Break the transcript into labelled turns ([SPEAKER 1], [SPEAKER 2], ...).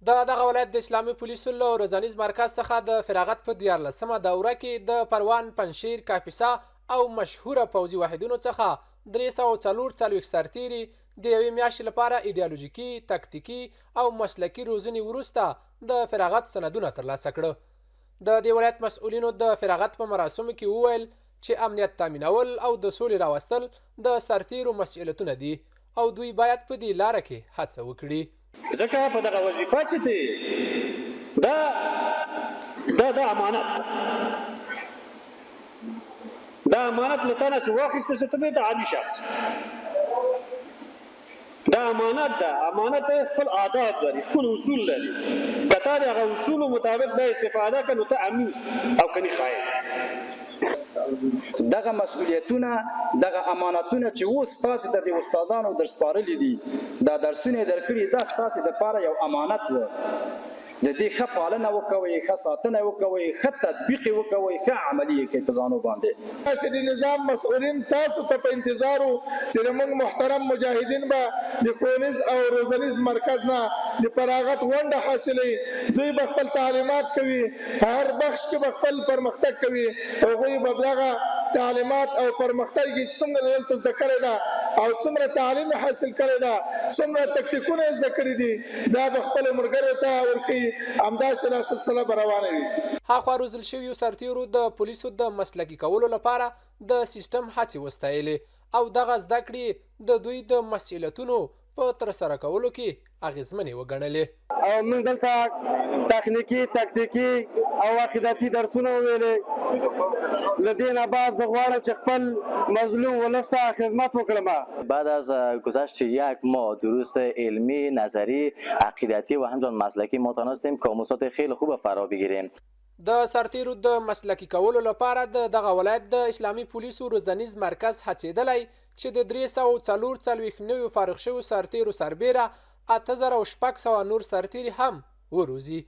[SPEAKER 1] د دغه ولایت د اسلامي پولیسو له روزنیز مرکز څخه د فراغت په دیارلسمه دوره کې د پروان، پنجشیر، کاپیسا او مشهوره پوځي واحدونو څخه 344 سرتیري د یوې میاشتې لپاره ایډیالوژیکي، تکتیکي او مسلکي روزنې وروسته د فراغت سندونه ترلاسه کړه. د دې ولایت مسؤلینو د فراغت په مراسمو کې وویل چې امنیت تامینول او د سولې راوستل د سرتیرو مسؤلیتونه دي او دوی باید په دې لاره کې هڅه وکړي.
[SPEAKER 2] ځکه په دغه وظیفه چې ته یې دا دا دا امانت ده، دا امانت له تا نه چې واخیستل شو ته بیرته عادي شخص. دا امانت ده، امانت خپل آداب لري، خپل اصول لري، که تا د هغه اصولو مطابق دا استفاده کړه نو ته امین شو او کني خاین.
[SPEAKER 3] دغه مسؤلیتونه، دغه امانتونه چې اوس تاسې ته د استادانو درسپارلي دي، دا درسونه یې درکړي، دا ستاسې دپاره یو امانت و. د دې ښه پالنه وکوئ، ښه ساتنه یې وکوئ، ښه تطبیق یې وکوئ، ښه عملي یې کړئ په ځانو باندې.
[SPEAKER 4] تاسې د نظام مسؤلین تاسو ته په انتظار وو چې د موږ محترم مجاهدین به د ښوونیز او روزنیز مرکز نه د فراغت غونډه حاصلوي، دوی به خپل تعلیمات کوي، په هر بخش کې به خپل پرمختګ کوي، هغوی به دغه تعلیمات او پرمختګ یې چې څومره دلته زده کړی ده او څومره تعلیم یې حاصل کړی ده، څومره تکتیکونه یې زده کړي دي، دا به خپلو ملګرو ته ورښيي، همداسې دا سلسله به روانه وي.
[SPEAKER 1] هاخوا روزل شویو سرتېرو د پولیسو د مسلکي کولو لپاره د سیستم هڅې وستایلې او دغه زده کړې یې د دوی د مسؤلیتونو په ترسره کولو کې اغېزمنې وګڼلې.
[SPEAKER 5] او موږ دلته تخنیکي، تکتیکي او عقیدتي درسونه وویلې. له دې نه بعد زه غواړم چې خپل مظلوم ولس ته خدمت وکړم.
[SPEAKER 6] بعد از گذشت یک ماه دروس علمی، نظری، عقیدتی و همچنان مسلکی ما تانستیم که آموزات خیلی خوب فرا بگیریم.
[SPEAKER 1] د سرتېرو د مسلکي کولو لپاره د دغه ولایت د اسلامي پولیسو روزنیز مرکز هڅېدلی چې د 344 نویو فارغ شویو سرتېرو سربېره 8600 نور سرتېري هم وروزي.